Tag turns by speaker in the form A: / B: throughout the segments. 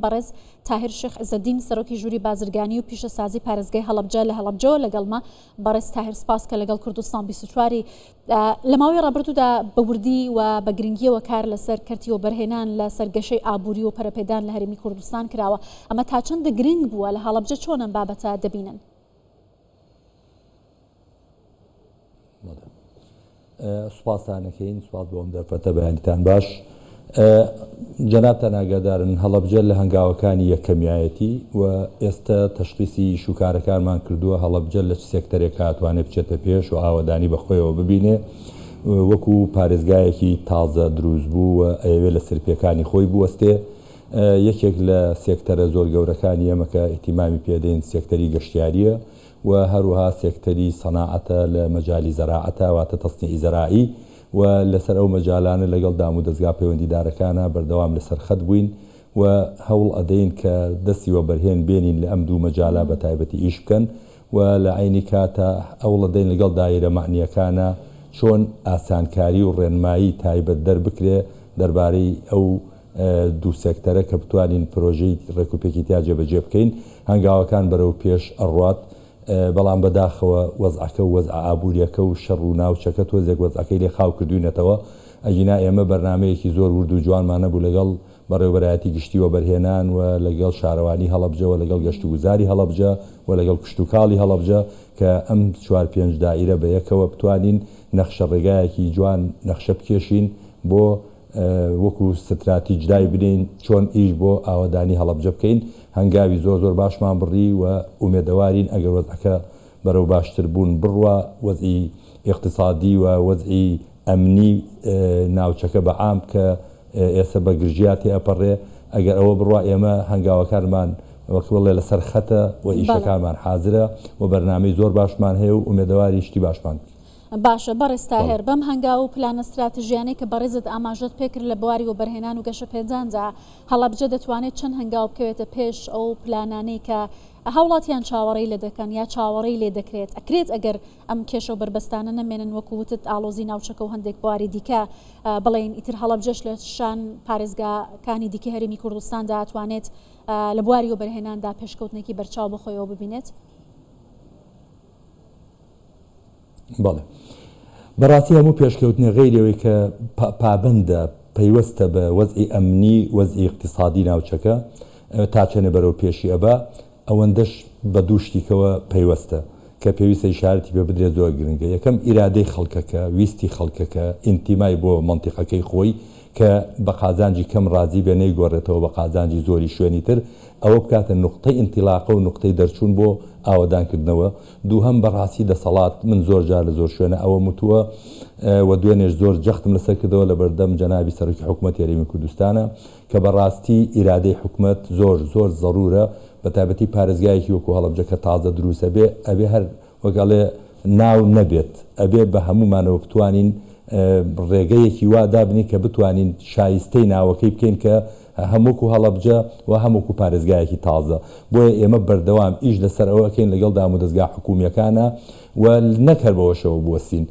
A: بەڕێز تاهیر شێخ عزەدین سەرۆکی ژووری بازرگانی و پیشەسازی پارێزگای هەڵەبجە لە هەڵەبجەوە لەگەڵمە. بەڕێز تاهیر سپاس کە لەگەڵ کوردستان 24 لە ماوەی ڕابردوودا بە وردی و بە گرنگیەوە کار لەسەر کەرتی وەبەرهێنان لەسەر گەشەی ئابووری و پەرەپێدان لە هەرێمی کوردستان کراوە. ئەمە تا چەندە گرنگ بووە؟ لە هەڵەبجە چۆن ئەم بابەتە دەبینن؟
B: سوپاستان ئەکەین، سوپاس بۆ ئەم دەرفەتە، بەیانیتان باش. جەنابتان ئاگادارن هەڵەبجە لە هەنگاوەکانی یەکەمیایەتی و ئێستە تەشخیسی ئیش و کارەکانمان کردووە، هەڵەبجە لە چ سێکتەرێکا ئەتوانێ بچێتە پێش و ئاوەدانی بە خۆیەوە ببینێ وەکو پارێزگایەکی تازە دروست بوو و ئەیەوێ لە سەرپێکانی خۆی بوەستێ. یەکێک لە سێکتەرە زۆر گەورەکانی ئێمە کە ئیهتیمامی پێدەین سێکتەری گەشتیارییە و هەروەها سێکتەری سەناعەتە لە مەجالی زەراعەتە واتە تەسنیعی زەراعی و لەسەر ئەو مەجالانە لەگەڵ دامودەزگا پەیوەندیدارەکانا بەردەوام لەسەر خەت بووین و هەوڵ ئەدەین کە دەستی وەبەرهێن بێنین لە ئەم دوو مەجالە بە تایبەتی ئیش بکەن و لە عەینی کاتا هەوڵ ئەدەین لەگەڵ دایرە مەعنیەکانا چۆن ئاسانکاری و ڕێنمایی تایبەت دەربکرێ دەربارەی ئەو دوو سێکتەرە کە بتوانین پرۆژەی ڕێکوپێکی تیا جێبەجێ بکەین، هەنگاوەکان بەرەو پێش ئەڕوات، بەڵام بەداخەوە وەزعەکە و وەزعە ئابووریەکە و شەڕ و ناوچەکە تۆزێک وەزعەکەی لێ خاو کردووینەتەوە، ئەگینا ئێمە بەرنامەیەکی زۆر ورد و جوانمان هەبوو لەگەڵ بەڕێوەبەرایەتی گشتی وەبەرهێنان و لەگەڵ شارەوانی هەڵەبجە و لەگەڵ گەشتوگوزاری هەڵەبجە و لەگەڵ کشتوکاڵی هەڵەبجە کە ئەم چوار پێنج دائیرە بەیەکەوە بتوانین نەخشە ڕێگایەکی جوان نەخشە بکێشین بۆ وەکو ستراتیج دایبنێین چۆن ئیش بۆ ئاوەدانی هەڵەبجە بکەین، هەنگاوی زۆر زۆر باشمان بڕی و ئومێدەوارین ئەگەر وەزعەکە بەرەو باشتر بوون بڕوا وەزعی ئیقتسادی و وەزعی ئەمنی ناوچەکە بە عام کە ئێسە بە گرژیا تێئەپەڕێ ئەگەر ئەوە بڕوا ئێمە هەنگاوەکانمان وەک بڵێ لەسەر خەتە و ئیشەکانمان حازرە و بەرنامەی زۆر باشمان هەیە و ئومێدەوارین شتی باشمان
A: باشە بەڕێز تاهێر، بەم هەنگاو و پلانە ستراتژیانەی کە بەڕێزت ئاماژەت پێکرد لە بواری وەبەرهێنان و گەشەپێداندا، هەڵەبجە دەتوانێت چەند هەنگاو بکەوێتە پێش ئەو پلانانەی کە هاوڵاتیان چاوەڕێی لێ دەکەن یا چاوەڕێی لێ دەکرێت؟ ئەکرێت ئەگەر ئەم کێشە و بەربەستانە نەمێنن وەکو وتت ئاڵۆزی ناوچەکە و هەندێک بواری دیکە بڵێین ئیتر هەڵەبجەش لە شان پارێزگاکانی دیکەی هەرێمی کوردستاندا ئەتوانێت لە بواری وەبەرهێناندا پێشکەوتنێکی بەرچاو بەخۆیەوە ببینێت؟
B: بەڵێ بەڕاستی هەموو پێشکەوتنێ غەیری ئەوەی کە پابەندە پەیوەستە بە وەزعی ئەمنی وەزعی ئیقتیسادی ناوچەکە تا چەنێ بەرەو پێشی ئەبا ئەوەندەش بە دوو شتیکەوە پەیوەستە کە پێویستە ئیشارەتی پێ بدرێت زۆر گرنگە یەکەم ئیرادەی خەڵکەکە ویستی خەڵکەکە ئینتیمای بۆ مەنتیقەکەی خۆی کە بە قازانجی کەم ڕازی بێ نەیگۆڕێتەوە بە قازانجی زۆری شوێنی تر ئەوە بکاتە نوقتەی ئینتیلاقە و نوقتەی دەرچوون بۆ ئاوەدانکردنەوە دووهەم بەڕاستی دەسەڵات من زۆر جار لە زۆر شوێنە ئەوەم وتووە و دوێنێش زۆر جەختم لەسەر کردەوە لە بەردەم جەنابی سەرۆکی حکومەتی هەرێمی کوردستانە کە بەڕاستی ئیرادەی حکومەت زۆر زۆر زەرورە بەتایبەتی پارێزگایەکی وەکو هەڵەبجە کە تازە دروست ئەبێ ئەبێ هەر وەک ئەڵێ ناو نەبێت ئەبێ بە هەموومانەوە بتوانین ڕێگەیەکی وا دابنین کە بتوانین شایستەی ناوەکەی بکەین کە هەم وەکو هەڵەبجە و هەم وەکو پارێزگایەکی تازە بۆیە ئێمە بەردەوام ئیش لەسەر ئەوە ئەکەین لەگەڵ دامودەزگا حکومییەکانا و نەک هەر بەوەشەوە بوەستین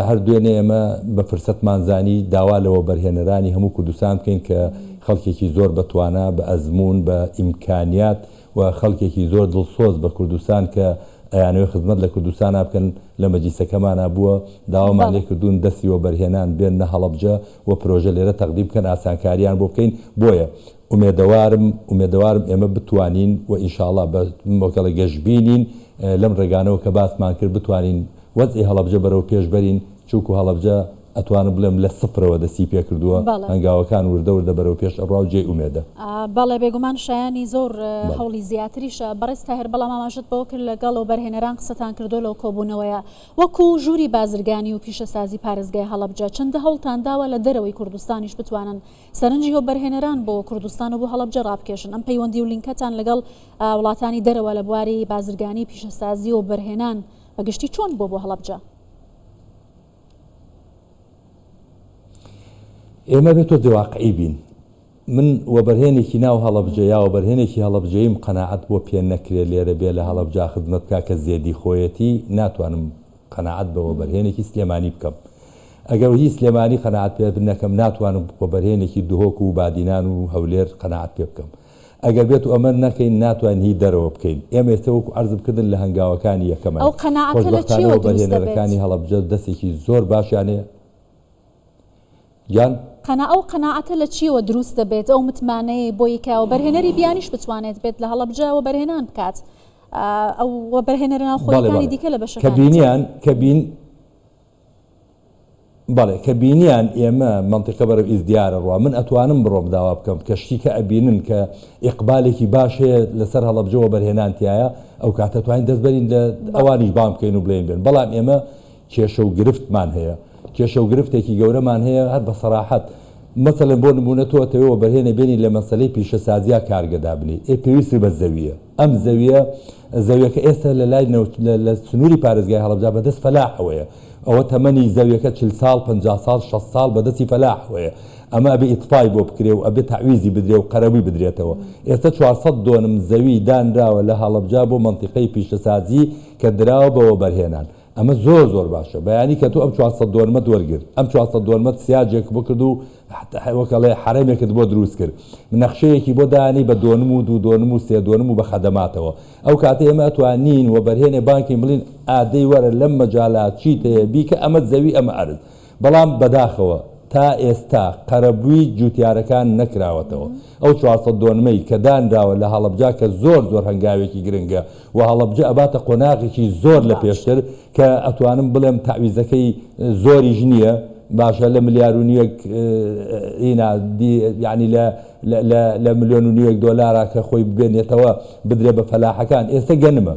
B: هەر دوێنێ ئێمە بە فرسەتمان زانی داوا لە وەبەرهێنەرانی هەموو کوردستان بکەین کە خەڵکێکی زۆر بە توانا، بە ئەزموون، بە ئیمکانیات و خەڵکێکی زۆر دڵسۆز بە کوردستان کە ئەیانەوێ خزمەت لە کوردستانا بکەن لە مەجلیسەکەمانا بووە داوامان لێ کردوون دەستی وەبەرهێنان بێننە هەڵەبجە و پرۆژە لێرە تەقدیم بکەن ئاسانکاریان بۆ بکەین بۆیە ئومێدەوارم ئومێدەوارم ئێمە بتوانین و ئینشاڵا بە وەکەڵێ گەشبینین لەم ڕێگانەوە کە باسمان کرد بتوانین وەزعی هەڵەبجە بەرەو پێش بەرین چونکو هەڵەبجە ئەتوانم بڵێم لە سفرەوە دەستی پێکردووە هەنگاوەکان وردە وردە بەرەو پێش ئەڕوا و جێی ئومێدە.
A: بەڵێ بێگومان شایانی زۆر هەوڵی زیاتریشە بەڕێز تاهیر بەڵام ئاماژەت بەوە کرد لەگەڵ وەبەرهێنەران قسەتان کردووە لەو کۆبوونەوەیە وەکو ژووری بازرگانی و پیشەسازی پارێزگای هەڵەبجە چەندە هەوڵتان داوە لە دەرەوەی کوردستانیش بتوانن سەرنجی وەبەرهێنەران بۆ کوردستان و بۆ هەڵەبجە ڕابکێشن ئەم پەیوەندی و لینکەتان لەگەڵ وڵاتانی دەرەوە لە بواری بازرگانی پیشەسازی و وەبەرهێنان بە گشتی چۆن بووە بۆ هەڵەبجە؟
B: ئێمە بێ تۆزێ واقعی بین من وەبەرهێنێکی ناو هەڵەبجە یا وەبەرهێنێکی هەڵەبجەییم قەناعەت بۆ پێ نەکرێ لێرە بێ لە هەڵەبجە خزمەت بکا کە زێدی خۆیەتی ناتوانم قەناعەت بە وەبەرهێنێکی سلێمانی بکەم ئەگەر هی سلێمانی قەناعەت پێ نەکەم ناتوانم وەبەرهێنێکی دهۆک و بادینان و هەولێر قەناعەت پێ بکەم. ئەگەر بێت و ئەمە نەکەین ناتوانین هی دەرەوە بکەین. ئێمە ئێستا وەکو عەرزم کردن لە هەنگاوەکانی یەکەماین.
A: ئەو قەناعەتە لە
B: خۆشبەختانە
A: چییەوە دروست دەبێت؟
B: وەبەرهێنەرەکانی هەڵەبجە دەستێکی زۆر باشیان هەیە. گیان؟
A: قەنا ئەو قەناعەتە لە چییەوە دروست دەبێت؟ ئەو متمانەیەی بۆی کە وەبەرهێنەری بیانیش بتوانێت بێت لە هەڵەبجە وەبەرهێنان بکات ئەو وەبەرهێنەرە
B: بەڵێ
A: ناوخۆییەکانی
B: بەڵێ.
A: دیکە لە
B: کە
A: بەشەکانی تر.
B: بینیان کە بین. بەڵێ کە بینیان ئێمە مەنتیقە بەرەو ئیزدیار ئەڕوا من ئەتوانم بڕۆم داوا بکەم کە شتی کە ئەبینن کە ئیقبالێکی باش هەیە لەسەر هەڵەبجە وەبەرهێنان تیایە ئەو کاتە توانین دەست بەرین لە ئەوانیش بانگ بکەین و بڵێین بێن بەڵام ئێمە کێشە و گرفتمان هەیە کێشە و گرفتێکی گەورەمان هەیە هەر بە سەراحەت مەسەلەن بۆ نمونە تۆ ئەتەوێ وەبەرهێنێ بێنی لە مەسەلەی پیشەسازیا کارگە دابنێی ئێ پێویستت بە زەویە ئەم زەویە زەویەکە ئێستا لە لای لە سنووری پارێزگای هەڵەبجە بەدەست فەلاحەوەیە ئەوە تەمەنی زەویەکە 40 ساڵ 50 ساڵ 60 ساڵ بەدەستی فەلاحەوەیە ئەمە ئەبێ ئیتفای بۆ بکرێ و ئەبێ تەعویزی بدرێ و قەرەبووی بدرێتەوە ئێستا 400 دۆنم زەوی دانراوە لە هەڵەبجە بۆ مەنتیقەی پیشەسازی کە دراوە بە وەبەرهێنان ئەمە زۆر زۆر باشە بەیانی کە تۆ ئەم 400 دۆنمەت وەرگرت ئەم 400 دۆنمەت سیاجێک بۆ کرد و وەک ئەڵێ حەرەمێکت بۆ دروست کرد نەخشەیەکی بۆ دانی بە دۆنم و دوو دۆنم و سێ دۆنم و بە خەدەماتەوە ئەو کاتە ئێمە ئەتوانین وەبەرهێنێ بانکین بڵین ئادەی وەرە لەم مەجالە چیت هەیە بیکە ئەمە زەوی ئەمە ئەرز بەڵام بەداخەوە تا ئێستا قەرەبووی جوتیارەکان نەکراوەتەوە ئەو 400 دۆنمەی کە دانراوە لە هەڵەبجە کە زۆر زۆر هەنگاوێکی گرنگە و هەڵەبجە ئەباتە قۆناغێکی زۆر لە
A: باش.
B: پێشتر کە ئەتوانم بڵێم تەعویزەکەی زۆریش نییە باشە لە ملیار و نیوێک ئینا دی یعنی لە لە لە ملیۆن و نیوێک دۆلارا کە خۆی ببێنێتەوە بدرێ بە فەلاحەکان ئێستا گەنمە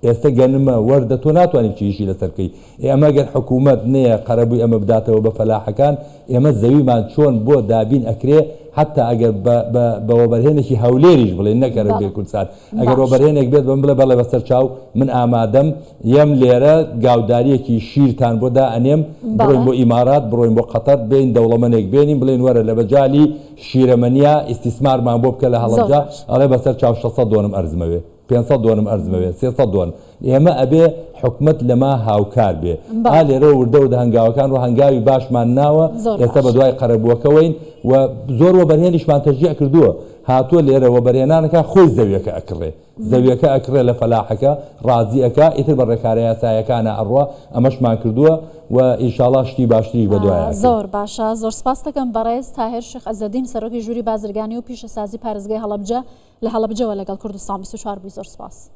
B: ئێستا گەنمە وەردە تۆ ناتوانانی چی ئیشی لەسەر بکەی ئێ ئەمە گەر حکوومەت نەیە قەرەبووی ئەمە بداتەوە بە فەلاحەکان ئێمە زەویمان چۆن بۆ دابین ئەکرێ حتا ئەگەر بە بە بە وەبەرهێنێکی هەولێریش بڵێن نەک هەر
A: بەڵێ
B: کوردستان ئەگەر
A: باشە.
B: وەبەرهێنێک بێت بەم بڵێ بەڵێ بەسەر چاو من ئامادەم یەم لێرە گاوداریەکی شیرتان بۆ دائەنێم بڕۆین
A: بەڵێ.
B: بۆ ئیمارات بڕۆین بۆ قەتەر بێین دەوڵەمەنێک بێنین بڵێین وەرە لە مەجالی شیرەمەنیا ئیستیسمارمان بۆ بکە لە
A: زۆر
B: هەڵەبجە
A: باش.
B: ئەڵێ بەسەر چاو 600 دۆنم ئەرزمەوێ 500 دۆنم ئەرزمەوێ 300 دۆن ئێمە ئەبێ حکومەت لەما هاوکار بێ ئا
A: بەڵێ.
B: لێرەوە وردە وردە هەنگاوەکان ڕۆ هەنگاوی باشمان ناوە
A: زۆر
B: ئێستا
A: باش.
B: بە دوای قەرەبووەکەوەین و زۆر وەبەرهێنیشمان تەشجیع کردووە هاتووە لێرە وەبەرهێنانەکە خۆی زەویەکە ئەکڕێ زەویەکە ئەکڕێ لە فەلاحەکە ڕازی ئەکا ئیتر بە ڕێکارە یاسایەکانە ئەڕوا ئەمەشمان کردووە و ئینشاڵا شتی باشتریش بەدوایە ئەکەین.
A: زۆر باشە زۆر سپاست دەکەم بەڕێز تاهێر شێخ عزەدین سەرۆکی ژووری بازرگانی و پیشەسازی پارێزگای هەڵەبجە لە هەڵەبجەوە لەگەڵ کوردستان 24 بووی زۆر سپاس.